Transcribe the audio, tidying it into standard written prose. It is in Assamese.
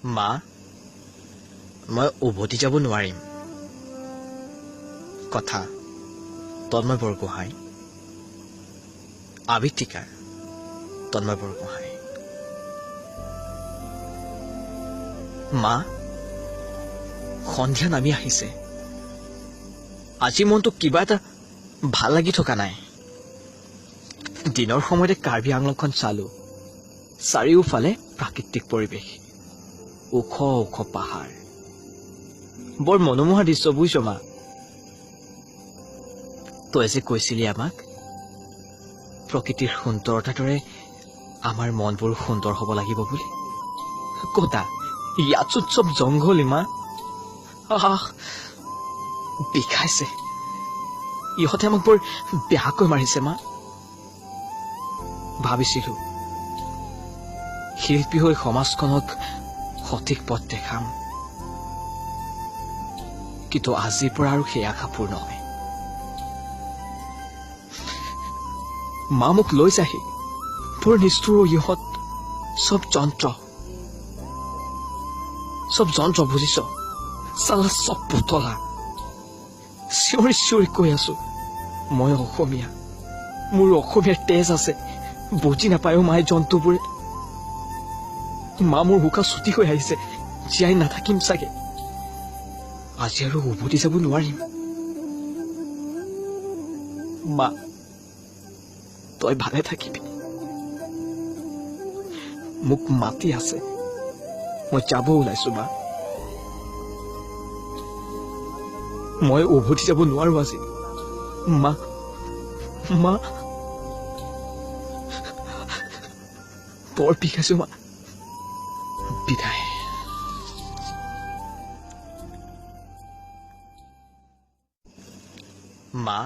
মা, মই উভতি যাব নোৱাৰিম। কথা তন্ময় বৰগোহাঁই, আবৃত্তিকাৰ তন্ময় বৰগোহাঁই। মা, সন্ধিয়া নামি আহিছে। আজি মনটো কিবা এটা ভাল লাগি থকা নাই। দিনৰ সময়তে কাৰ্বি আংলংখন চালো। চাৰিওফালে প্ৰাকৃতিক পৰিৱেশ, ওখ ওখ পাহাৰ, বৰ মনোমোহা দৃশ্য বুজিছ মা। তই যে কৈছিলি আমাক, প্ৰকৃতিৰ সুন্দৰতাৰ দৰে আমাৰ মনবোৰ সুন্দৰ হ'ব লাগিব বুলি, কতা ইয়াতচোন চব জংঘলী মা। আহ, বিষাইছে। ইহঁতে আমাক বৰ বেয়াকৈ মাৰিছে মা। ভাবিছিলো শিল্পী হৈ সমাজখনক সঠিক পথ দেখাম, কিন্তু আজিৰ পৰা আৰু সেই আশা পূৰ্ণ নহয়। মা, মোক লৈ যাহি। বৰ নিষ্ঠুৰ ইহঁত, চব যন্ত্ৰ, চব যন্ত্ৰ বুজিছ, চালা চব পুতলা। চিঞৰি চিঞৰি কৈ আছো মই অসমীয়া, মোৰ অসমীয়াৰ তেজ আছে, বুজি নাপায়ো মায়ে জন্তুবোৰে। মা, মোৰ উশাহ চুটি হৈ আহিছে, জীয়াই নাথাকিম চাগে। আজি আৰু উভতি যাব নোৱাৰিম। মা, তই ভালে থাকিবি। মোক মাতি আছে, মই যাব ওলাইছো মা। মই উভতি যাব নোৱাৰো আজি। মা, মা, বৰ বিষাইছো মা। বিদায়। মা,